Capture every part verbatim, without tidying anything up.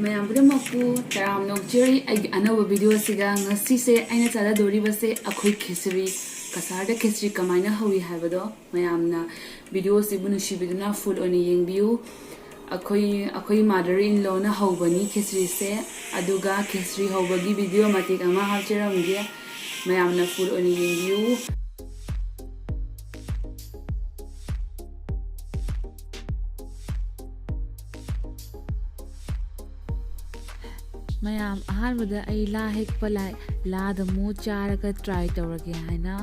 ꯃꯌꯥꯝ ꯄꯨꯝꯅꯃꯛꯄꯨ ꯇꯔꯥꯝꯅ ꯑꯣꯛꯆꯔꯤ ꯑꯩꯒꯤ ꯑꯅꯧꯕ ꯚꯤꯗꯤꯑꯣꯁꯤꯒ꯫ ꯉꯁꯤꯁꯦ ꯑꯩꯅ ꯆꯥꯖꯗꯣꯔꯤꯕꯁꯦ ꯑꯩꯈꯣꯏ ꯈꯦꯆ꯭ꯔꯤ, ꯀꯁꯥꯔꯗ ꯈꯦꯆ꯭ꯔꯤ ꯀꯃꯥꯏꯅ ꯍꯧꯏ ꯍꯥꯏꯕꯗꯣ ꯃꯌꯥꯝꯅ ꯚꯤꯗꯤꯑꯣꯁꯤꯕꯨ ꯅꯨꯡꯁꯤꯕꯤꯗꯨꯅ ꯐꯨꯜ ꯑꯣꯏꯅ ꯌꯦꯡꯕꯤꯌꯨ꯫ ꯑꯩꯈꯣꯏ, ꯑꯩꯈꯣꯏ ꯃꯥꯗꯔ ꯏꯟ ꯂꯣꯅ ꯍꯧꯕꯅꯤ ꯈꯦꯆ꯭ꯔꯤꯁꯦ꯫ ꯑꯗꯨꯒ ꯈꯦꯆ꯭ꯔꯤ ꯍꯧꯕꯒꯤ ꯚꯤꯗꯤꯑꯣ ꯃꯇꯦꯛ ꯑꯃ ꯍꯥꯞꯆꯔꯝꯒꯦ, ꯃꯌꯥꯝꯅ ꯐꯨꯜ ꯑꯣꯏꯅ ꯌꯦꯡꯕꯤꯌꯨ꯫ ꯃꯌꯥꯝ, ꯑꯍꯥꯟꯕꯗ ꯑꯩ ꯂꯥ ꯍꯦꯛꯄ ꯂꯥꯏ, ꯂꯥꯗ ꯑꯃꯨꯛ ꯆꯥꯔꯒ ꯇ꯭ꯔꯥꯏ ꯇꯧꯔꯒꯦ ꯍꯥꯏꯅ꯫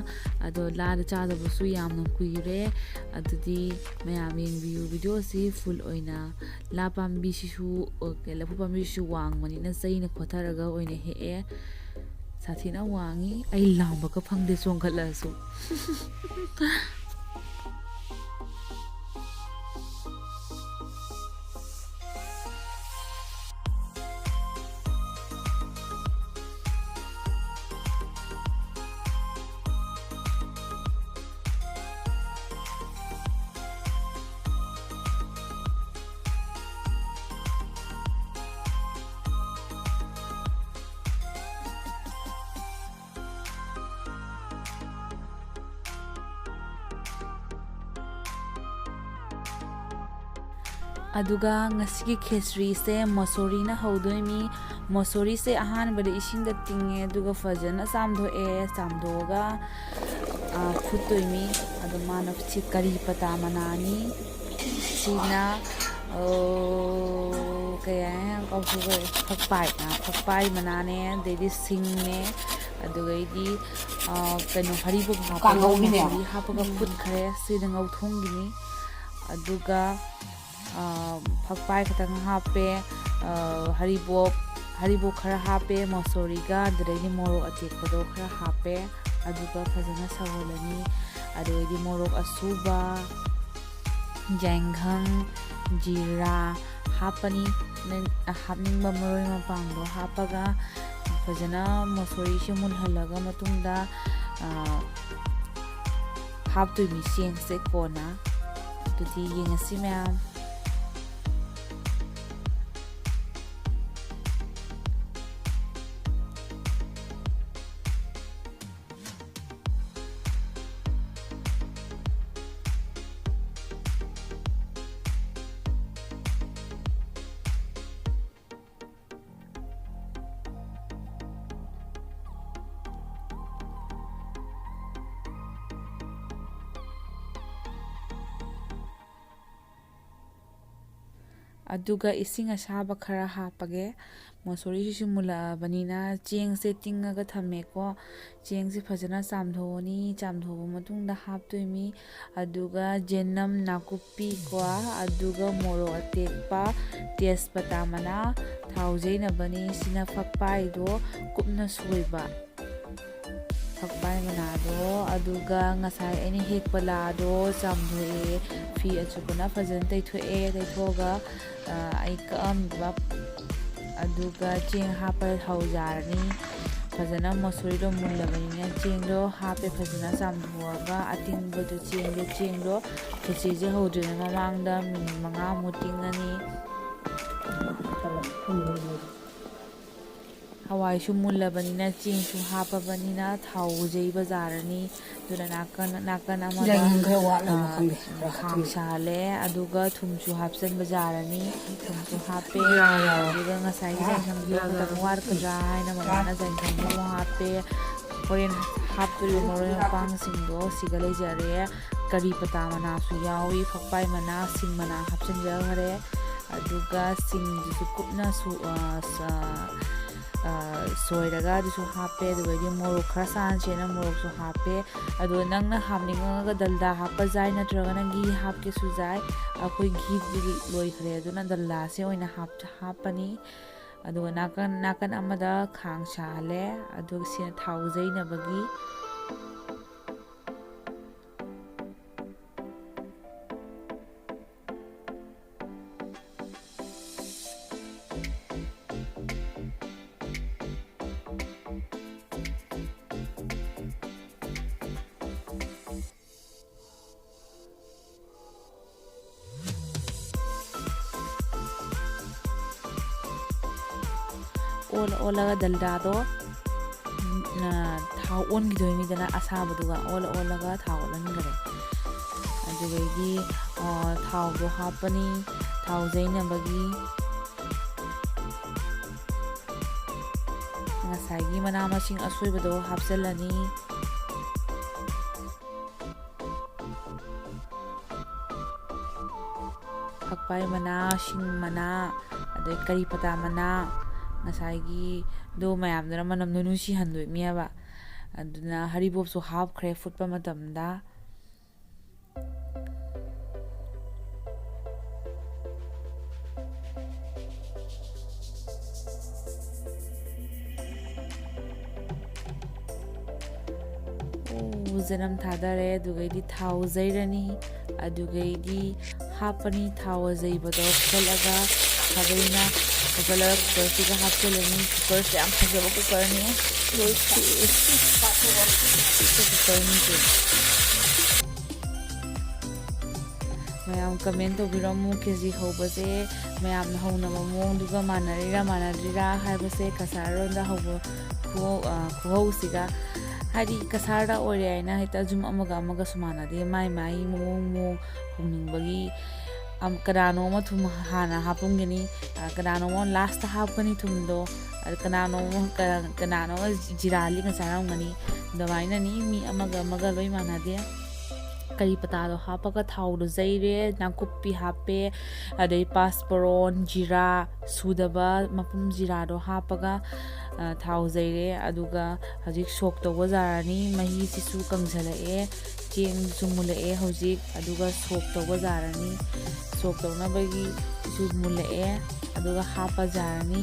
ꯑꯗꯣ ꯂꯥꯗ ꯆꯥꯗꯕꯁꯨ ꯌꯥꯝꯅ ꯀꯨꯏꯔꯦ꯫ ꯑꯗꯨꯗꯤ ꯃꯌꯥꯝ ꯌꯦꯡꯕꯤꯌꯨ ꯚꯤꯗꯤꯑꯣꯁꯤ ꯐꯨꯜ ꯑꯣꯏꯅ꯫ ꯂꯥ ꯄꯥꯝꯕꯤꯁꯤꯁꯨ, ꯑꯣ, ꯂꯐꯨ ꯄꯥꯝꯕꯤꯁꯤꯁꯨ ꯋꯥꯡꯕꯅꯤꯅ ꯆꯩꯅ ꯈꯣꯠꯊꯔꯒ ꯑꯣꯏꯅ ꯍꯦꯛꯑꯦ꯫ ꯁꯥꯊꯤꯅ ꯋꯥꯡꯉꯤ꯫ ꯑꯩ ꯂꯥꯝꯕꯒ ꯐꯪꯗꯦ ꯆꯣꯡꯈꯠꯂꯛꯑꯁꯨ꯫ ꯑꯗꯨꯒ ꯉꯁꯤꯒꯤ ꯈꯦꯆ꯭ꯔꯤꯁꯦ ꯃꯁꯣꯔꯤꯅ ꯍꯧꯗꯣꯏꯅꯤ꯫ ꯃꯁꯣꯔꯤꯁꯦ ꯑꯍꯥꯟꯕꯗ ꯏꯁꯤꯡꯗ ꯇꯤꯡꯉꯦ, ꯑꯗꯨꯒ ꯐꯖꯅ ꯆꯥꯝꯊꯣꯛꯑꯦ꯫ ꯆꯥꯝꯊꯣꯛꯑꯒ, ꯑ, ꯐꯨꯠꯇꯣꯏꯅꯤ꯫ ꯑꯗꯣ ꯃꯥꯅ ꯁꯤ ꯀꯔꯤ ꯄꯇꯥ ꯃꯅꯥꯅꯤ꯫ ꯁꯤꯅ, ꯑ, ꯀꯩ ꯍꯥꯏ, ꯀꯥꯎꯊꯣꯛꯈ꯭ꯔꯦ꯫ ꯐꯛꯄꯥꯏ, ꯑ, ꯐꯛꯄꯥꯏ ꯃꯅꯥꯅꯦ, ꯑꯗꯩꯗꯤ ꯁꯤꯡꯅꯦ, ꯑꯗꯨꯒꯩꯗꯤ, ꯑ, ꯀꯩꯅꯣ, ꯍꯔꯤꯕꯣꯞ ꯍꯥꯞꯄꯒ, ꯀꯥꯡꯉꯧꯒꯤꯅꯦ꯫ ꯃꯁꯣꯔꯤ ꯍꯥꯞꯄꯒ ꯎꯝ꯫ ꯐꯨꯠꯈ꯭ꯔꯦ꯫ ꯁꯤꯗ ꯉꯧꯊꯣꯡꯒꯤꯅꯤ꯫ ꯑꯗꯨꯒ, ꯑ, ꯐꯛꯄꯥꯏ ꯈꯛꯇꯪ ꯍꯥꯞꯄꯦ, ꯑ, ꯍꯔꯤꯕꯣꯞ, ꯍꯔꯤꯕꯣꯞ ꯈꯔ ꯍꯥꯞꯄꯦ, ꯃꯁꯣꯔꯤꯒ, ꯑꯗꯨꯗꯩꯗꯤ ꯃꯣꯔꯣꯛ ꯑꯇꯦꯛꯄꯗꯣ ꯈꯔ ꯍꯥꯞꯄꯦ꯫ ꯑꯗꯨꯒ ꯐꯖꯅ ꯁꯧꯍꯜꯂꯅꯤ꯫ ꯑꯗꯨꯗꯩꯗꯤ ꯃꯣꯔꯣꯛ ꯑꯁꯨꯕ, ꯌꯥꯏꯉꯪ, ꯖꯤꯔꯥ ꯍꯥꯞꯄꯅꯤ꯫ ꯅꯪ ꯍꯥꯞꯅꯤꯡꯕ ꯃꯔꯣꯏ ꯃꯄꯥꯡꯗꯣ ꯍꯥꯞꯄꯒ ꯐꯖꯅ ꯃꯁꯣꯔꯤꯁꯦ ꯃꯨꯜꯍꯜꯂꯒ ꯃꯇꯨꯡꯗ, ꯑ, ꯍꯥꯞꯇꯣꯏꯅꯤ ꯆꯦꯡꯁꯦ ꯀꯣꯟꯅ꯫ ꯑꯗꯨꯗꯤ ꯌꯦꯡꯉꯁꯤ ꯃꯌꯥꯝ꯫ ꯑꯗꯨꯒ ꯏꯁꯤꯡ ꯑꯁꯥꯕ ꯈꯔ ꯍꯥꯞꯄꯒꯦ꯫ ꯃꯁꯣꯔꯤꯁꯤꯁꯨ ꯃꯨꯜꯂꯛꯑꯕꯅꯤꯅ ꯆꯦꯡꯁꯦ ꯇꯤꯡꯉꯒ ꯊꯝꯃꯦꯀꯣ꯫ ꯆꯦꯡꯁꯦ ꯐꯖꯅ ꯆꯥꯝꯊꯣꯛꯑꯅꯤ꯫ ꯆꯥꯝꯊꯣꯛꯑꯕ ꯃꯇꯨꯡꯗ ꯍꯥꯞꯇꯣꯏꯅꯤ꯫ ꯑꯗꯨꯒ ꯖꯦꯅꯝ ꯅꯥꯀꯨꯞꯄꯤꯀꯣ, ꯑꯗꯨꯒ ꯃꯣꯔꯣꯛ ꯑꯇꯦꯛꯄ, ꯇꯦꯖꯄꯇꯥ ꯃꯅꯥ, ꯊꯥꯎ ꯌꯩꯅꯕꯅꯤ꯫ ꯁꯤꯅ ꯐꯛꯄꯥꯏꯗꯣ ꯀꯨꯞꯅ ꯁꯣꯏꯕ꯫ ꯐꯛꯄꯥꯏ ꯃꯅꯥꯗꯣ, ꯑꯗꯨꯒ ꯉꯁꯥꯏ ꯑꯩꯅ ꯍꯦꯛꯄ ꯂꯥꯗꯣ ꯆꯥꯝꯊꯣꯛꯑꯦ꯫ ꯐꯤ ꯑꯆꯨꯞꯄꯅ ꯐꯖꯅ ꯇꯩꯊꯣꯛꯑꯦ꯫ ꯇꯩꯊꯣꯛꯑꯒ, ꯑ, ꯑꯩ ꯀꯛꯑꯝꯃꯤꯕ, ꯑꯗꯨꯒ ꯆꯦꯡ ꯍꯥꯞꯄ ꯍꯧꯖꯔꯅꯤ꯫ ꯐꯖꯅ ꯃꯁꯣꯔꯤꯗꯣ ꯃꯨꯜꯂꯕꯅꯤꯅ ꯆꯦꯡꯗꯣ ꯍꯥꯞꯄꯦ꯫ ꯐꯖꯅ ꯆꯥꯝꯊꯣꯛꯑꯒ ꯑꯇꯤꯡꯕꯗꯣ ꯆꯦꯡꯗꯣ, ꯆꯦꯡꯗꯣ ꯈꯦꯆꯤꯁꯦ ꯍꯧꯗ꯭ꯔꯤꯉꯩ ꯃꯃꯥꯡꯗ ꯃꯤꯅꯤꯠ ꯃꯉꯥꯃꯨꯛ ꯇꯤꯡꯉꯅꯤ꯫ ꯍꯋꯥꯏꯁꯨ ꯃꯨꯜꯂꯕꯅꯤꯅ, ꯆꯦꯡꯁꯨ ꯍꯥꯞꯄꯕꯅꯤꯅ ꯊꯥꯎ ꯌꯩꯕ ꯌꯥꯔꯅꯤ꯫ ꯑꯗꯨꯅ ꯅꯥꯀꯟ, ꯅꯥꯀꯟ ꯑꯃꯗ, ꯌꯥꯏꯉꯪ ꯈꯔ ꯋꯥꯠꯂꯕ ꯑ, ꯈꯪꯗꯦ, ꯈꯔ ꯈꯥꯡ ꯍꯥꯞꯆꯤꯟꯒꯦ꯫ ꯁꯥꯍꯜꯂꯦ꯫ ꯑꯗꯨꯒ ꯊꯨꯝꯁꯨ ꯍꯥꯞꯆꯤꯟꯕ ꯌꯥꯔꯅꯤ꯫ ꯊꯨꯝꯁꯨ ꯍꯥꯞꯄꯦ꯫ ꯌꯥꯔꯦ, ꯌꯥꯔꯦ꯫ ꯑꯗꯨꯒ ꯉꯁꯥꯏꯒꯤ ꯌꯥꯔꯦ, ꯌꯥꯏꯉꯪꯗꯣ ꯌꯥꯔꯦ꯫ ꯈꯤꯇꯪ ꯋꯥꯠꯀꯗ꯭ꯔꯥ ꯍꯥꯏꯅ ꯃꯃꯥꯅ ꯌꯥꯏꯉꯪꯗꯣ ꯑꯃꯨꯛ ꯍꯥꯞꯄꯦ꯫ ꯍꯣꯔꯦꯟ ꯍꯥꯞꯇꯣꯔꯤꯕ ꯃꯔꯣꯏ ꯃꯄꯥꯡꯁꯤꯡꯗꯣ ꯁꯤꯒ ꯂꯩꯖꯔꯦ꯫ ꯀꯔꯤ ꯄꯇꯥ ꯃꯅꯥꯁꯨ ꯌꯥꯎꯏ, ꯐꯛꯄꯥꯏ ꯃꯅꯥ, ꯁꯤꯡ ꯃꯅꯥ ꯍꯥꯞꯆꯤꯟꯖꯈ꯭ꯔꯦ꯫ ꯑꯗꯨꯒ ꯁꯤꯡꯗꯨꯁꯨ ꯀꯨꯞꯅ ꯁꯨ-, ꯑ, ꯁ-, ꯑ, ꯁꯣꯏꯔꯒ ꯑꯗꯨꯁꯨ ꯍꯥꯞꯄꯦ꯫ ꯑꯗꯨꯗꯒꯤ ꯃꯣꯔꯣꯛ ꯈꯔ ꯁꯥꯍꯟꯁꯦꯅ ꯃꯣꯔꯣꯛꯁꯨ ꯍꯥꯞꯄꯦ꯫ ꯑꯗꯣ ꯅꯪꯅ ꯍꯥꯞꯅꯤꯡꯉꯒ ꯗꯜꯗꯥ ꯍꯥꯞꯄ ꯌꯥꯏ, ꯅꯠꯇ꯭ꯔꯒꯅ ꯘꯤ ꯍꯥꯞꯀꯦꯁꯨ ꯌꯥꯏ꯫ ꯑꯩꯈꯣꯏ ꯘꯤꯗꯤ ꯂꯣꯏꯈ꯭ꯔꯦ, ꯑꯗꯨꯅ ꯗꯜꯗꯥꯁꯦ ꯑꯣꯏꯅ ꯍꯥꯞ-, ꯍꯥꯞꯄꯅꯤ꯫ ꯑꯗꯨꯒ ꯅꯥꯀꯟ, ꯅꯥꯀꯟ ꯑꯃꯗ ꯈꯥꯡ ꯁꯥꯍꯜꯂꯦ꯫ ꯑꯗꯨꯒ ꯁꯤꯅ ꯊꯥꯎ ꯌꯩꯅꯕꯒꯤ꯫ ꯑꯣꯜꯂ ꯑꯣꯜꯂꯒ ꯗꯜꯗꯥꯗꯣ, ꯎꯝ, ꯑ, ꯊꯥꯎ ꯑꯣꯟꯈꯤꯗꯣꯏꯅꯤꯗꯅ, ꯑꯁꯥꯕꯗꯨꯒ ꯑꯣꯜꯂ ꯑꯣꯜꯂꯒ ꯊꯥꯎ ꯑꯣꯜꯍꯟꯈꯔꯦ꯫ ꯑꯗꯨꯗꯩꯗꯤ, ꯑ, ꯊꯥꯎꯗꯣ ꯍꯥꯞꯄꯅꯤ, ꯊꯥꯎ ꯌꯩꯅꯕꯒꯤ꯫ ꯉꯁꯥꯏꯒꯤ ꯃꯅꯥ ꯃꯁꯤꯡ ꯑꯁꯣꯏꯕꯗꯣ ꯍꯥꯞꯆꯤꯜꯂꯅꯤ꯫ ꯐꯛꯄꯥꯏ ꯃꯅꯥ, ꯁꯤꯡ ꯃꯅꯥ, ꯑꯗꯩ ꯀꯔꯤ ꯄꯇꯥ ꯃꯅꯥ, ꯉꯁꯥꯏꯒꯤꯗꯣ ꯃꯌꯥꯝꯗꯨꯅ ꯃꯅꯝꯗꯣ ꯅꯨꯡꯁꯤꯍꯟꯗꯣꯏꯅꯦꯕ꯫ ꯑꯗꯨꯅ ꯍꯔꯤꯕꯣꯞꯁꯨ ꯍꯥꯞꯈ꯭ꯔꯦ ꯐꯨꯠꯄ ꯃꯇꯝꯗ꯫ ꯑꯣ, ꯆꯅꯝ ꯊꯥꯗꯔꯦ, ꯑꯗꯨꯒꯩꯗꯤ ꯊꯥꯎ ꯍꯩꯔꯅꯤ, ꯑꯗꯨꯒꯩꯗꯤ ꯍꯥꯞꯄꯅꯤ꯫ ꯊꯥꯎ ꯑꯌꯩꯕꯗꯣ ꯐꯨꯒꯠꯂꯒ ꯈꯥꯕꯩꯅ ꯐꯨꯒꯠꯂꯒ ꯀꯨꯀꯔꯁꯤꯗ ꯍꯥꯞꯆꯤꯜꯂꯅꯤ꯫ ꯀꯨꯀꯔꯁꯦ ꯌꯥꯝ ꯐꯖꯕ ꯀꯨꯀꯔꯅꯤ꯫ ꯂꯣꯏ ꯈꯨꯏ꯫ ꯄꯤꯛꯄ ꯀꯨꯀꯔꯅꯤ ꯁꯦ꯫ ꯃꯌꯥꯝ ꯀꯃꯦꯟ ꯇꯧꯕꯤꯔꯝꯃꯨ, ꯀꯦ ꯖꯤ ꯍꯧꯕꯁꯦ ꯃꯌꯥꯝꯅ ꯍꯧꯅꯕ ꯃꯑꯣꯡꯗꯨꯒ ꯃꯥꯟꯅꯔꯤꯔꯥ ꯃꯥꯟꯅꯗ꯭ꯔꯤꯔꯥ ꯍꯥꯏꯕꯁꯦ, ꯀꯁꯥꯔꯔꯣꯝꯗ ꯍꯧꯕ ꯈꯨꯍꯧ-, ꯑ, ꯈꯨꯍꯧꯁꯤꯒ꯫ ꯍꯥꯏꯗꯤ ꯀꯁꯥꯔꯗ ꯑꯣꯏꯔꯦ ꯍꯥꯏꯅ ꯍꯦꯛꯇ ꯌꯨꯝ ꯑꯃꯒ ꯑꯃꯒꯁꯨ ꯃꯥꯟꯅꯗꯦ, ꯃꯥꯏ ꯃꯥꯏ ꯃꯑꯣꯡ ꯃꯑꯣꯡ ꯍꯧꯅꯤꯡꯕꯒꯤ꯫ ꯑꯝ, ꯀꯅꯥꯅꯣꯝꯃ ꯊꯨꯝ ꯍꯥꯟꯅ ꯍꯥꯞꯄꯝꯒꯅꯤ, ꯑ, ꯀꯅꯥꯅꯣꯝꯃ ꯂꯥꯁꯇ ꯍꯥꯞꯀꯅꯤ ꯊꯨꯝꯗꯣ, ꯑ, ꯀꯅꯥꯅꯣꯝꯃ, ꯀ-, ꯀꯅꯥꯅꯣꯝꯃ ꯖꯤꯔꯥ ꯂꯤꯛꯅ ꯆꯥꯔꯝꯒꯅꯤ꯫ ꯑꯗꯨꯃꯥꯏꯅꯅꯤ, ꯃꯤ ꯑꯃꯒ ꯑꯃꯒ ꯂꯣꯏ ꯃꯥꯟꯅꯗꯦ꯫ ꯀꯔꯤ ꯄꯇꯥꯗꯣ ꯍꯥꯞꯄꯒ ꯊꯥꯎꯗꯣ ꯌꯩꯔꯦ, ꯅꯥꯀꯨꯞꯄꯤ ꯍꯥꯞꯄꯦ, ꯑꯗꯩ ꯄꯥꯁꯄꯣꯔꯣꯟ, ꯖꯤꯔꯥ ꯁꯨꯗꯕ ꯃꯄꯨꯝ ꯖꯤꯔꯥꯗꯣ ꯍꯥꯞꯄꯒ, ꯑ, ꯊꯥꯎ ꯌꯩꯔꯦ꯫ ꯑꯗꯨꯒ ꯍꯧꯖꯤꯛ ꯁꯣꯛ ꯇꯧꯕ ꯖꯥꯔ ꯑꯅꯤ, ꯃꯍꯤꯁꯤꯁꯨ ꯀꯪꯁꯤꯜꯂꯛꯑꯦ, ꯆꯦꯡꯁꯨ ꯃꯨꯜꯂꯛꯑꯦ ꯍꯧꯖꯤꯛ꯫ ꯑꯗꯨꯒ ꯁꯣꯛ ꯇꯧꯕ ꯖꯥꯔ ꯑꯅꯤ, ꯁꯣꯛ ꯇꯧꯅꯕꯒꯤꯁꯨ ꯃꯨꯜꯂꯛꯑꯦ, ꯑꯗꯨꯒ ꯍꯥꯞꯄ ꯖꯥꯔ ꯑꯅꯤ꯫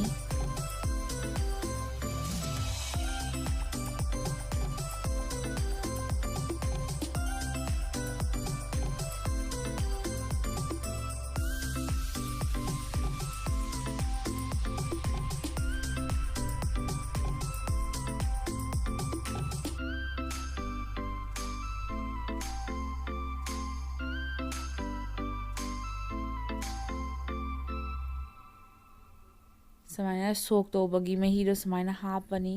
ꯁꯨꯃꯥꯏꯅ ꯁꯣꯛ ꯇꯧꯕꯒꯤ ꯃꯍꯤꯗꯣ ꯁꯨꯃꯥꯏꯅ ꯍꯥꯞꯄꯅꯤ꯫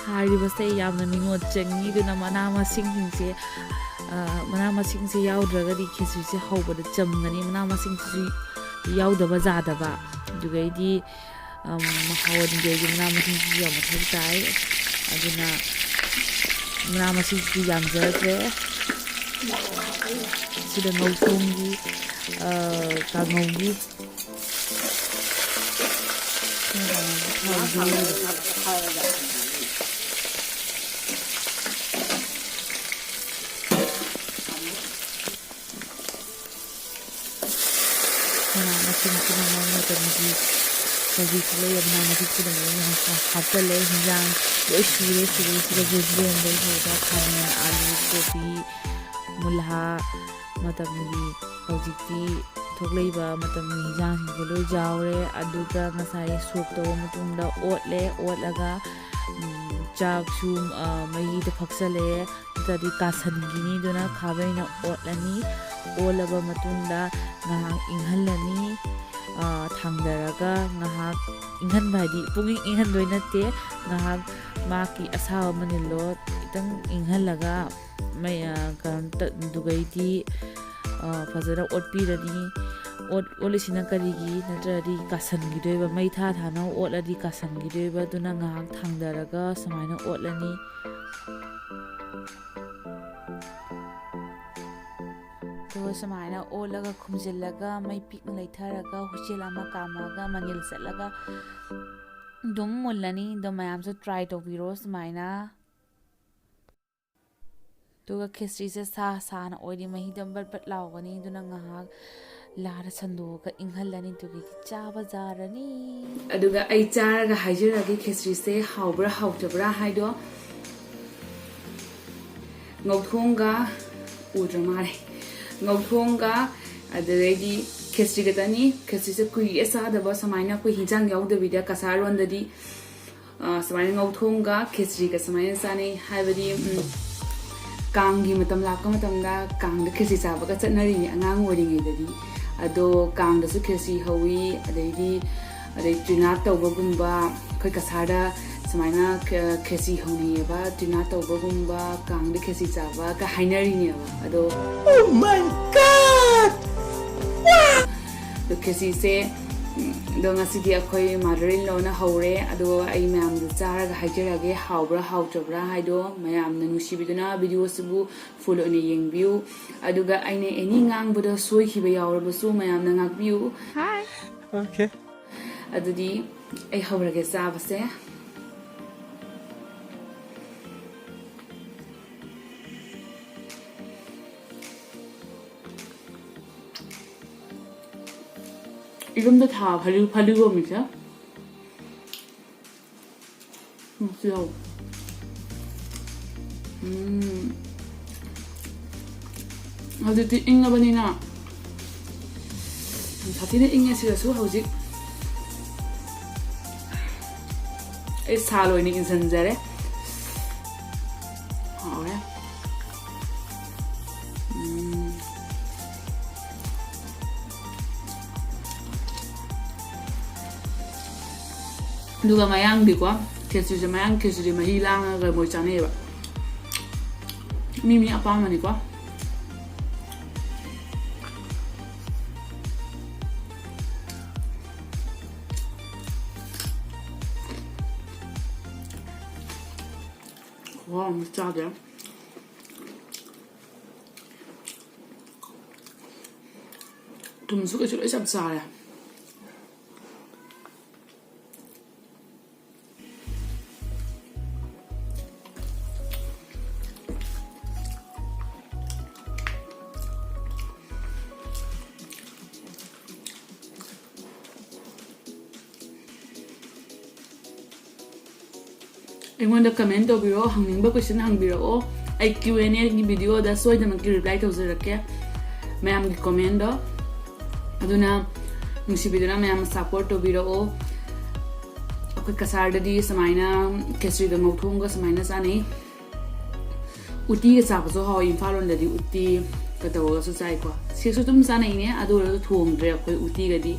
ꯍꯥꯏꯔꯤꯕꯁꯦ ꯌꯥꯝꯅ ꯅꯤꯉꯣꯠ ꯆꯪꯉꯤ꯫ ꯑꯗꯨꯅ ꯃꯅꯥ ꯃꯁꯤꯡꯁꯤꯡꯁꯦ, ꯑ, ꯃꯅꯥ ꯃꯁꯤꯡꯁꯦ ꯌꯥꯎꯗ꯭ꯔꯒꯗꯤ ꯈꯦꯆ꯭ꯔꯤꯁꯦ ꯍꯧꯕꯗ ꯆꯝꯒꯅꯤ꯫ ꯃꯅꯥ ꯃꯁꯤꯡꯁꯤꯁꯨ ꯌꯥꯎꯗꯕ ꯌꯥꯗꯕ꯫ ꯑꯗꯨꯒꯩꯗꯤ, ꯑꯝ, ꯍꯥꯎꯍꯟꯒꯦꯗꯤ ꯃꯅꯥ ꯃꯁꯤꯡꯁꯤꯁꯨ ꯌꯥꯝ ꯃꯊꯧ ꯇꯥꯏ꯫ ꯑꯗꯨꯅ ꯃꯅꯥ ꯃꯁꯤꯡꯁꯤꯗꯤ ꯌꯥꯝꯖꯗ꯭ꯔꯦ꯫ ꯁꯤꯗ ꯉꯧꯁꯣꯡꯒꯤ, ꯑ, ꯀꯥꯡꯉꯧꯒꯤ ꯃꯅꯥ ꯃꯁꯤꯡ ꯄꯨꯝꯅꯃꯛ ꯃꯇꯝꯒꯤ ꯍꯧꯖꯤꯛ ꯂꯩꯔꯤꯕ ꯃꯅꯥ ꯃꯁꯤꯡ ꯄꯨꯝꯅꯃꯛ ꯂꯣꯏꯅ ꯍꯥꯞꯆꯜꯂꯦ꯫ ꯍꯤꯟꯖꯥꯡ ꯂꯣꯏ ꯁꯨꯔꯦ꯫ ꯁꯤꯗꯩꯁꯤꯗ ꯌꯦꯟꯗꯦꯝꯗꯩ ꯍꯧꯔꯒ ꯈꯥꯃꯦꯟ, ꯑꯥꯂꯨ, ꯀꯣꯕꯤ, ꯃꯨꯂꯥ, ꯃꯇꯝꯒꯤ ꯍꯧꯖꯤꯛꯇꯤ ꯊꯣꯛꯂꯛꯏꯕ ꯃꯇꯝꯒꯤ ꯍꯤꯟꯖꯥꯡꯁꯤꯡꯁꯦ ꯂꯣꯏ ꯌꯥꯎꯔꯦ꯫ ꯑꯗꯨꯒ ꯉꯁꯥꯏ ꯁꯣꯛ ꯇꯧꯕ ꯃꯇꯨꯡꯗ ꯑꯣꯠꯂꯦ꯫ ꯑꯣꯠꯂꯒ, ꯎꯝ, ꯆꯥꯛꯁꯨ, ꯑ, ꯃꯩꯗ ꯐꯛꯆꯜꯂꯦ꯫ ꯅꯠꯇ꯭ꯔꯗꯤ ꯀꯥꯁꯟꯈꯤꯅꯤ꯫ ꯑꯗꯨꯅ ꯈꯥꯕꯩꯅ ꯑꯣꯠꯂꯅꯤ꯫ ꯑꯣꯠꯂꯕ ꯃꯇꯨꯡꯗ ꯉꯥꯏꯍꯥꯛ ꯏꯪꯍꯜꯂꯅꯤ꯫ ꯑ, ꯊꯥꯡꯗꯔꯒ ꯉꯥꯏꯍꯥꯛ ꯏꯪꯍꯟꯕ ꯍꯥꯏꯗꯤ ꯄꯨꯡꯏꯪ ꯏꯪꯍꯟꯗꯣꯏ ꯅꯠꯇꯦ꯫ ꯉꯥꯏꯍꯥꯛ ꯃꯥꯒꯤ ꯑꯁꯥꯕ ꯃꯅꯤꯜꯗꯣ ꯈꯤꯇꯪ ꯏꯪꯍꯜꯂꯒ ꯃꯩ, ꯑ, ꯀꯩꯅꯣ ꯇ-, ꯑꯗꯨꯒꯩꯗꯤ, ꯑ, ꯐꯖꯅ ꯑꯣꯠꯄꯤꯔꯅꯤ꯫ ꯑꯣꯠ-, ꯑꯣꯠꯂꯤꯁꯤꯅ ꯀꯔꯤꯒꯤ ꯅꯠꯇ꯭ꯔꯗꯤ ꯀꯥꯁꯟꯈꯤꯗꯣꯏꯕ, ꯃꯩ ꯊꯥ ꯊꯥꯅ ꯑꯣꯠꯂꯗꯤ ꯀꯥꯁꯟꯈꯤꯗꯣꯏꯕ꯫ ꯑꯗꯨꯅ ꯉꯥꯏꯍꯥꯛ ꯊꯥꯡꯗꯔꯒ ꯁꯨꯃꯥꯏꯅ ꯑꯣꯠꯂꯅꯤ꯫ ꯑꯗꯨꯒ ꯁꯨꯃꯥꯏꯅ ꯑꯣꯠꯂꯒ ꯈꯨꯝꯖꯤꯜꯂꯒ ꯃꯩ ꯄꯤꯛꯅ ꯂꯩꯊꯔꯒ ꯍꯨꯏꯁꯦꯜ ꯑꯃ ꯀꯥꯝꯃꯒ ꯃꯅꯤꯜ ꯆꯠꯂꯒ ꯑꯗꯨꯝ ꯃꯨꯜꯂꯅꯤ꯫ ꯑꯗꯣ ꯃꯌꯥꯝꯁꯨ try ꯇꯧꯕꯤꯔꯣ ꯁꯨꯃꯥꯏꯅ꯫ ꯑꯗꯨꯒ ꯈꯦꯆ꯭ꯔꯤꯁꯦ ꯁꯥ ꯁꯥꯅ ꯑꯣꯏꯔꯤ, ꯃꯍꯤꯗꯣ ꯕꯠ ꯕꯠ ꯂꯥꯎꯒꯅꯤ꯫ ꯑꯗꯨꯅ ꯉꯥꯏꯍꯥꯛ ꯂꯥꯗ ꯁꯟꯗꯣꯛꯑꯒ ꯏꯪꯍꯜꯂꯅꯤ, ꯑꯗꯨꯒꯤꯗꯤ ꯆꯥꯕ ꯌꯥꯔꯅꯤ꯫ ꯑꯗꯨꯒ ꯑꯩ ꯆꯥꯔꯒ ꯍꯥꯏꯖꯔꯒꯦ, ꯈꯦꯆ꯭ꯔꯤꯁꯦ ꯍꯥꯎꯕ꯭ꯔꯥ ꯍꯥꯎꯇꯕ꯭ꯔꯥ ꯍꯥꯏꯗꯣ꯫ ꯉꯧꯊꯣꯡꯒ ꯎꯗ꯭ꯔ ꯃꯥꯜꯂꯦ꯫ ꯉꯧꯊꯣꯡꯒ ꯑꯗꯨꯗꯩꯗꯤ ꯈꯦꯆ꯭ꯔꯤ ꯈꯛꯇꯅꯤ꯫ ꯈꯦꯆ꯭ꯔꯤꯁꯦ ꯀꯨꯏꯔꯦ ꯆꯥꯗꯕ, ꯁꯨꯃꯥꯏꯅ ꯑꯩꯈꯣꯏ ꯍꯤꯟꯖꯥꯡ ꯌꯥꯎꯗꯕꯤꯗ ꯀꯁꯥꯔꯣꯟꯗꯗꯤ, ꯑ, ꯁꯨꯃꯥꯏꯅ ꯉꯧꯊꯣꯡꯒ ꯈꯦꯆ꯭ꯔꯤꯒ ꯁꯨꯃꯥꯏꯅ ꯆꯥꯅꯩ꯫ ꯍꯥꯏꯕꯗꯤ, ꯎꯝ, ꯀꯥꯡꯒꯤ ꯃꯇꯝ ꯂꯥꯛꯄ ꯃꯇꯝꯗ ꯀꯥꯡꯗ ꯈꯦꯆ꯭ꯔꯤ ꯆꯥꯕꯒ ꯆꯠꯅꯔꯤꯅꯤ ꯑꯉꯥꯡ ꯑꯣꯏꯔꯤꯉꯩꯗꯗꯤ꯫ ꯑꯗꯣ ꯀꯥꯡꯗꯁꯨ ꯈꯦꯆ꯭ꯔꯤ ꯍꯧꯋꯤ, ꯑꯗꯩꯗꯤ, ꯑꯗꯩ ꯇ꯭ꯔꯤꯅꯥꯠ ꯇꯧꯕꯒꯨꯝꯕ, ꯑꯩꯈꯣꯏ ꯀꯁꯥꯔꯗ ꯁꯨꯃꯥꯏꯅ ꯈꯦ-, ꯈꯦꯆ꯭ꯔꯤ ꯍꯧꯅꯩꯌꯦꯕ, ꯇ꯭ꯔꯤꯅꯥꯠ ꯇꯧꯕꯒꯨꯝꯕ, ꯀꯥꯡꯗ ꯈꯦꯆ꯭ꯔꯤ ꯆꯥꯕꯒ ꯍꯥꯏꯅꯔꯤꯅꯦꯕ꯫ ꯑꯗꯣ Oh my God! ꯑꯗꯣ ꯈꯦꯆ꯭ꯔꯤꯁꯦ, ꯎꯝ, ꯑꯗꯣ ꯉꯁꯤꯗꯤ ꯑꯩꯈꯣꯏ mother in lawꯅ ꯍꯧꯔꯦ, ꯑꯗꯣ ꯑꯩ ꯃꯌꯥꯝꯗ ꯆꯥꯔꯒ ꯍꯥꯏꯖꯔꯒꯦ, ꯍꯥꯎꯕ꯭ꯔꯥ ꯍꯥꯎꯇꯕ꯭ꯔꯥ ꯍꯥꯏꯗꯣ꯫ ꯃꯌꯥꯝꯅ ꯅꯨꯡꯁꯤꯕꯤꯗꯨꯅ videoꯁꯤꯕꯨ full ꯑꯣꯏꯅ ꯌꯦꯡꯕꯤꯌꯨ, ꯑꯗꯨꯒ ꯑꯩꯅ any ꯉꯥꯡꯕꯗ ꯁꯣꯏꯈꯤꯕ ꯌꯥꯎꯔꯕꯁꯨ ꯃꯌꯥꯝꯅ ꯉꯥꯛꯄꯤꯌꯨ꯫ Okay. ꯑꯗꯨꯗꯤ ꯑꯩ ꯍꯧꯔꯒꯦ ꯆꯥꯕꯁꯦ꯫ ꯏꯔꯨꯝꯗ ꯊꯥ ꯐꯂꯨ-, ꯐꯂꯨꯒꯣꯝꯁꯦ꯫ ꯎꯝ, ꯁꯤ ꯌꯥꯎ-, ꯎꯝ꯫ ꯍꯧꯖꯤꯛꯇꯤ ꯏꯪꯉꯕꯅꯤꯅ ꯌꯥꯝ ꯁꯥꯊꯤꯅ ꯏꯪꯉꯦ ꯁꯤꯗꯁꯨ ꯍꯧꯖꯤꯛ꯫ ꯑꯩ ꯁꯥꯜ ꯑꯣꯏꯅ ꯏꯟꯁꯤꯟꯖꯔꯦ꯫ ꯍꯥꯎꯔꯦ꯫ ꯎꯝ꯫ ꯑꯗꯨꯒ ꯃꯌꯥꯡꯗꯤꯀꯣ, ꯈꯦꯆ꯭ꯔꯤꯁꯦ, ꯃꯌꯥꯡ ꯈꯦꯆ꯭ꯔꯤ ꯃꯍꯤ ꯂꯥꯡꯉꯒ ꯃꯣꯏ ꯆꯥꯅꯩꯌꯦꯕ꯫ ꯃꯤ ꯃꯤ ꯑꯄꯥꯝꯕꯅꯤꯀꯣ꯫ ꯈꯨꯍꯥꯎ ꯑꯃ ꯆꯥꯗꯦ꯫ ꯊꯨꯝꯁꯨ ꯀꯩꯁꯨ ꯂꯣꯏ ꯆꯞ ꯆꯥꯔꯦ꯫ ꯑꯩꯉꯣꯟꯗ comment ꯇꯧꯕꯤꯔꯛꯑꯣ, ꯍꯪꯅꯤꯡꯕ question ꯍꯪꯕꯤꯔꯛꯑꯣ꯫ ꯑꯩ Q and Aꯒꯤ videoꯗ ꯁꯣꯏꯗꯅꯃꯛꯀꯤ reply ꯇꯧꯖꯔꯛꯀꯦ ꯃꯌꯥꯝꯒꯤ commentꯗꯣ꯫ ꯑꯗꯨꯅ ꯅꯨꯡꯁꯤꯕꯤꯗꯨꯅ ꯃꯌꯥꯝ support ꯇꯧꯕꯤꯔꯛꯑꯣ꯫ ꯑꯩꯈꯣꯏ ꯀꯁꯥꯔꯗꯗꯤ ꯁꯨꯃꯥꯏꯅ ꯈꯦꯆ꯭ꯔꯤꯒ ꯉꯧꯊꯣꯡꯒ ꯁꯨꯃꯥꯏꯅ ꯆꯥꯅꯩ꯫ ꯎꯇꯤꯒ ꯆꯥꯕꯁꯨ ꯍꯥꯎꯋꯤ꯫ ꯏꯝꯐꯥꯜ ꯂꯣꯝꯗꯗꯤ ꯎꯇꯤꯒ ꯇꯧꯔꯒꯁꯨ ꯆꯥꯏꯀꯣ꯫ ꯁꯤꯁꯨ ꯑꯗꯨꯝ ꯆꯥꯅꯩꯅꯦ, ꯑꯗꯨ ꯑꯣꯏꯔꯁꯨ ꯊꯣꯡꯗ꯭ꯔꯦ ꯑꯩꯈꯣꯏ ꯎꯇꯤꯒꯗꯤ꯫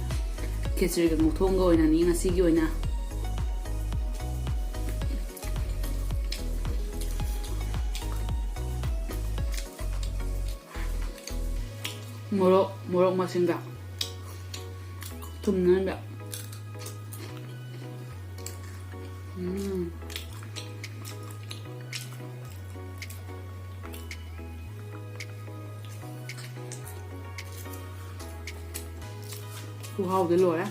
ꯈꯦꯆ꯭ꯔꯤꯒ ꯉꯧꯊꯣꯡꯒ ꯑꯣꯏꯅꯅꯤ ꯉꯁꯤꯒꯤ ꯑꯣꯏꯅ꯫ ꯃꯣꯔꯣꯛ, ꯃꯣꯔꯣꯛ ꯃꯁꯤꯡꯒ ꯊꯨꯝꯅ ꯅꯝꯕ꯫ ꯎꯝ꯫ ꯈꯨꯍꯥꯎꯗꯤ ꯂꯣꯏꯔꯦ꯫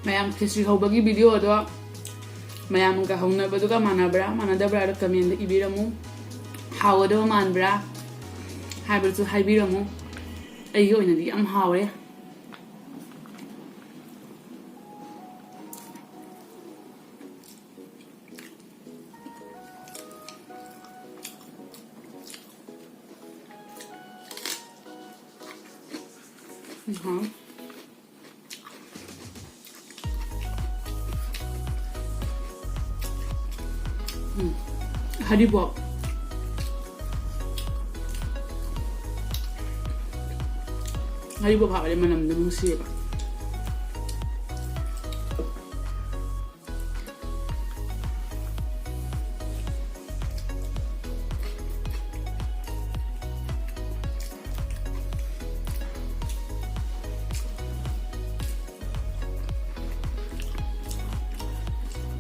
ꯃꯌꯥꯝ ꯈꯦꯆ꯭ꯔꯤ ꯍꯧꯕꯒꯤ videoꯗꯣ ꯃꯌꯥꯝꯒ ꯍꯧꯅꯕꯗꯨꯒ ꯃꯥꯟꯅꯕ꯭ꯔꯥ ꯃꯥꯟꯅꯗꯕ꯭ꯔꯥꯗꯣ commentꯗ ꯏꯕꯤꯔꯝꯃꯨ꯫ ꯍꯥꯎꯒꯗꯕ ꯃꯥꯟꯕ꯭ꯔꯥ ꯍꯥꯏꯕꯗꯨꯁꯨ ꯍꯥꯏꯕꯤꯔꯝꯃꯨ꯫ ꯑꯩꯒꯤ ꯑꯣꯏꯅꯗꯤ ꯌꯥꯝ ꯍꯥꯎꯔꯦ꯫ ꯎꯝ, ꯍꯥꯎ꯫ ꯎꯝ, ꯍꯔꯤꯕꯣꯞ꯫ ꯍꯔꯤꯕꯣꯞ ꯍꯥꯞꯄꯗꯤ ꯃꯅꯝꯗꯣ ꯅꯨꯡꯁꯤꯌꯦꯕ꯫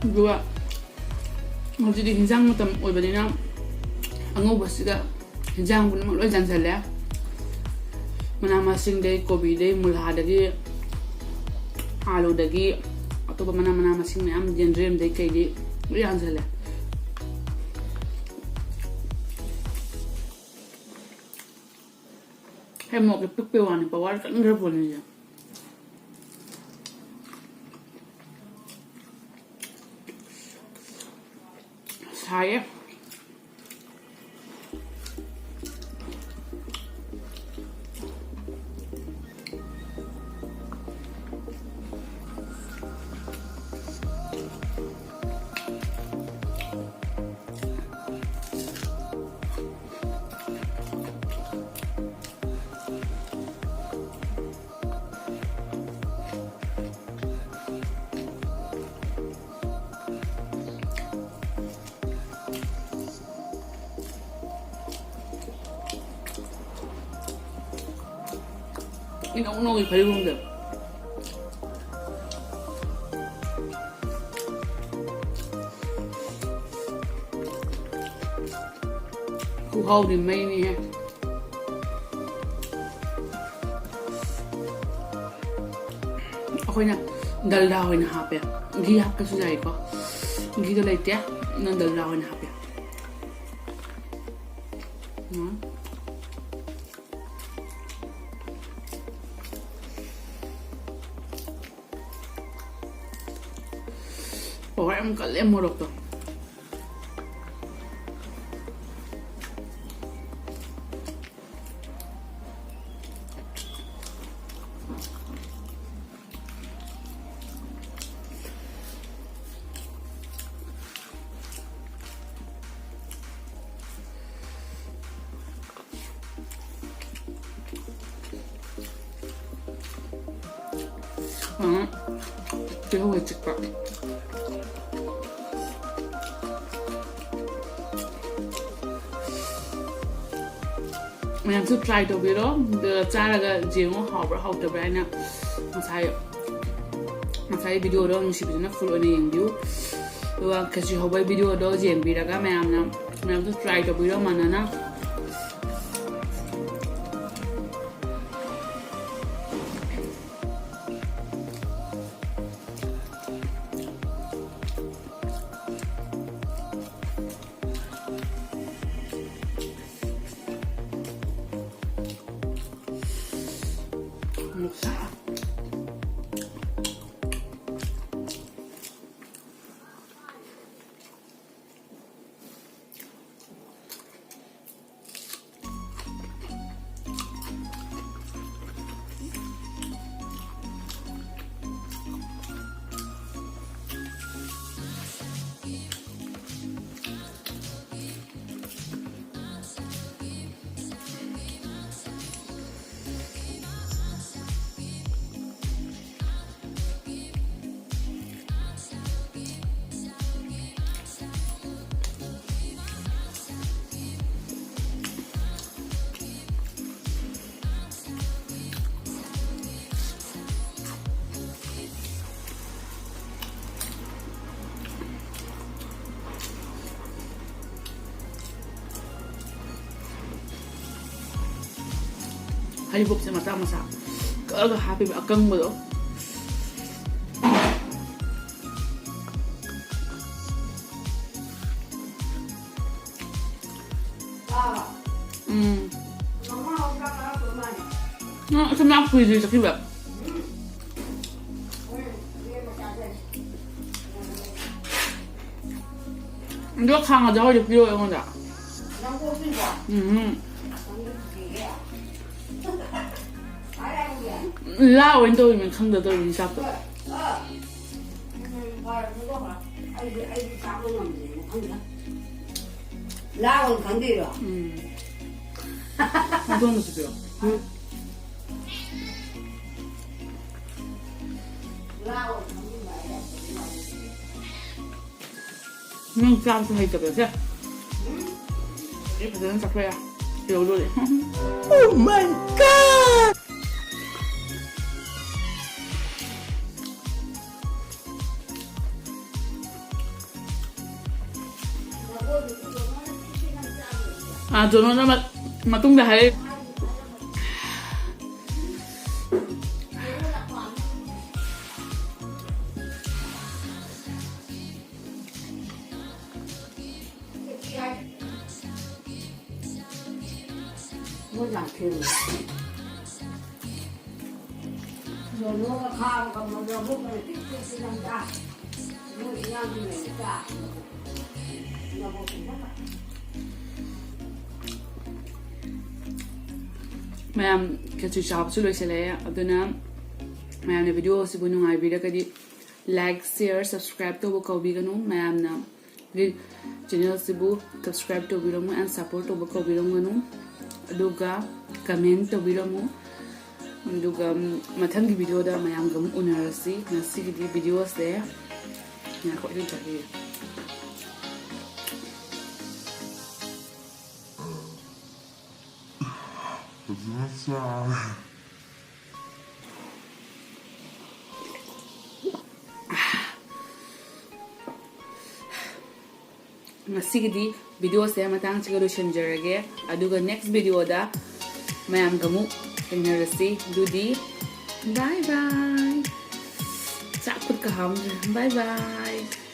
ꯑꯗꯨꯒ ꯍꯧꯖꯤꯛꯇꯤ ꯍꯤꯟꯖꯥꯡ ꯃꯇꯝ ꯑꯣꯏꯕꯅꯤꯅ ꯑꯉꯧꯕꯁꯤꯗ ꯍꯤꯟꯖꯥꯡ ꯄꯨꯝꯅꯃꯛ ꯂꯣꯏ ꯆꯟꯁꯜꯂꯦ꯫ ꯃꯅꯥ ꯃꯁꯤꯡꯗꯩ, ꯀꯣꯕꯤꯗꯩ, ꯃꯨꯂꯥꯗꯒꯤ, ꯑꯥꯂꯨꯗꯒꯤ, ꯑꯇꯣꯞꯄ ꯃꯅꯥ, ꯃꯅꯥ ꯃꯁꯤꯡ ꯃꯌꯥꯝ, ꯌꯦꯟꯗ꯭ꯔꯦꯝꯗꯩ ꯀꯩꯗꯩ ꯂꯣꯏ ꯌꯥꯟꯁꯜꯂꯦ꯫ ꯍꯦ, ꯃꯣꯔꯣꯛꯁꯦ ꯄꯤꯛꯄꯩ ꯋꯥꯅꯤ, power ꯀꯟꯈ꯭ꯔ ꯄꯣꯠꯅꯤꯁꯦ꯫ ꯁꯥꯏꯌꯦ꯫ ꯏꯅꯧ ꯅꯧꯏ ꯐꯗꯤꯒꯣꯝꯁꯦ꯫ ꯈꯨꯍꯥꯎꯗꯤ ꯃꯩꯅꯤꯍꯦ꯫ ꯑꯩꯈꯣꯏꯅ ꯗꯜꯗꯥ ꯑꯣꯏꯅ ꯍꯥꯞꯄꯦ꯫ ꯘꯤ ꯍꯥꯞꯄꯁꯨ ꯌꯥꯏꯀꯣ꯫ ꯘꯤꯗꯣ ꯂꯩꯇꯦ, ꯅꯪ ꯗꯜꯗꯥ ꯑꯣꯏꯅ ꯍꯥꯞꯄꯦ꯫ ꯎꯝ꯫ ꯄꯋꯥꯔ ꯌꯥꯝ ꯀꯜꯂꯦ ꯃꯣꯔꯣꯛꯇꯣ꯫ ꯎꯝ, ꯇꯤꯜꯍꯧꯒ ꯆꯤꯛꯄ꯫ ꯃꯌꯥꯝꯁꯨ try ꯇꯧꯕꯤꯔꯣ, ꯑꯗꯨꯒ ꯆꯥꯔꯒ ꯌꯦꯡꯉꯣ ꯍꯥꯎꯕ꯭ꯔꯥ ꯍꯥꯎꯇꯕ꯭ꯔꯥ ꯍꯥꯏꯅ꯫ ꯉꯁꯥꯏ, ꯉꯁꯥꯏ videoꯗꯣ ꯅꯨꯡꯁꯤꯕꯤꯗꯨꯅ full ꯑꯣꯏꯅ ꯌꯦꯡꯕꯤꯌꯨ, ꯑꯗꯨꯒ ꯈꯦꯆꯤ ꯍꯧꯕꯒꯤ videoꯗꯣ ꯌꯦꯡꯕꯤꯔꯒ ꯃꯌꯥꯝꯅ, ꯃꯌꯥꯝꯁꯨ try ꯇꯧꯕꯤꯔꯣ ꯃꯥꯟꯅꯅ꯫ ꯍꯔꯤꯕꯣꯞꯁꯦ ꯃꯆꯥ ꯃꯆꯥ ꯀꯛꯑꯒ ꯍꯥꯞꯄꯤꯕ ꯑꯀꯪꯕꯗꯣ꯫ ꯎꯝ꯫ ꯅꯪ ꯑꯁꯨꯝ ꯌꯥꯝ ꯀꯨꯏꯗ꯭ꯔꯤ ꯆꯠꯈꯤꯕ꯫ ꯑꯗꯣ ꯈꯥꯡꯒꯗ ꯍꯧꯖꯤꯛ ꯄꯤꯔꯛꯑꯣ ꯑꯩꯉꯣꯟꯗ꯫ ꯎꯝ꯫ ꯂꯥ ꯑꯣꯏꯅ ꯇꯧꯔꯤꯕꯅꯤ ꯈꯪꯗ ꯇꯧꯔꯤꯕꯅꯤ ꯆꯥꯛꯇꯣ꯫ ꯂꯥ ꯑꯣꯏꯅ ꯈꯪꯗꯣꯏꯔꯣ? ꯎꯝ꯫ ꯍꯧꯗꯣꯡꯗꯁꯨ ꯄꯤꯔꯛꯑꯣ꯫ ꯎꯝ꯫ ꯅꯪ ꯆꯥꯕꯁꯨ ꯍꯩꯇꯕꯁꯦ꯫ ꯑꯩ ꯐꯖꯅ ꯆꯥꯊꯣꯛꯑꯦ꯫ ꯌꯧꯗꯣꯔꯦ꯫ Oh my God! ꯑꯥ, ꯖꯣꯅꯣꯅ ꯃ-, ꯃꯇꯨꯡꯗ ꯍꯥꯏꯔꯛꯏ꯫ ꯃꯣꯏ ꯌꯥꯝ ꯊꯦꯡꯉꯦ꯫ ꯖꯣꯅꯣꯒ ꯈꯥꯕꯒ ꯃꯣꯏ ꯃꯕꯨꯛ ꯂꯣꯏ ꯄꯤꯛ ꯄꯤꯛ ꯄꯤꯛ ꯌꯥꯝ ꯆꯥ꯫ ꯃꯣꯏ ꯏꯌꯥꯝꯕ ꯂꯩꯔꯦ ꯆꯥ꯫ ꯃꯌꯥꯝ ꯈꯦꯆ꯭ꯔꯤ ꯆꯥꯕꯁꯨ ꯂꯣꯏꯁꯤꯜꯂꯛꯑꯦ꯫ ꯑꯗꯨꯅ ꯃꯌꯥꯝꯅ video ꯑꯁꯤꯕꯨ ꯅꯨꯡꯉꯥꯏꯕꯤꯔꯒꯗꯤ like, share, subscribe ꯇꯧꯕ ꯀꯥꯎꯕꯤꯒꯅꯨ꯫ ꯃꯌꯥꯝꯅ channel ꯁꯤꯕꯨ subscribe ꯇꯧꯕꯤꯔꯝꯃꯨ and support ꯇꯧꯕ ꯀꯥꯎꯕꯤꯔꯝꯒꯅꯨ꯫ ꯑꯗꯨꯒ comment ꯇꯧꯕꯤꯔꯝꯃꯨ꯫ ꯑꯗꯨꯒ ꯃꯊꯪꯒꯤ video ꯗ ꯃꯌꯥꯝꯒ ꯑꯃꯨꯛ ꯎꯅꯔꯁꯤ꯫ ꯉꯁꯤꯒꯤꯗꯤ video ꯁꯦ ꯉꯥꯏꯈꯣ, ꯑꯩ ꯆꯠꯈꯤꯒꯦ꯫ ꯉꯁꯤꯒꯤꯗꯤ video ꯁꯦ ꯃꯇꯥꯡꯁꯤꯒ ꯂꯣꯏꯁꯤꯟꯖꯔꯒꯦ꯫ ꯑꯗꯨꯒ next video ꯗ ꯃꯌꯥꯝꯒ ꯑꯃꯨꯛ ꯊꯦꯡꯅꯔꯁꯤ꯫ ꯑꯗꯨꯗꯤ bye bye. ꯆꯥꯛ ꯈꯨꯠꯀ ꯍꯥꯝꯗ꯭ꯔꯦ꯫ Bye bye.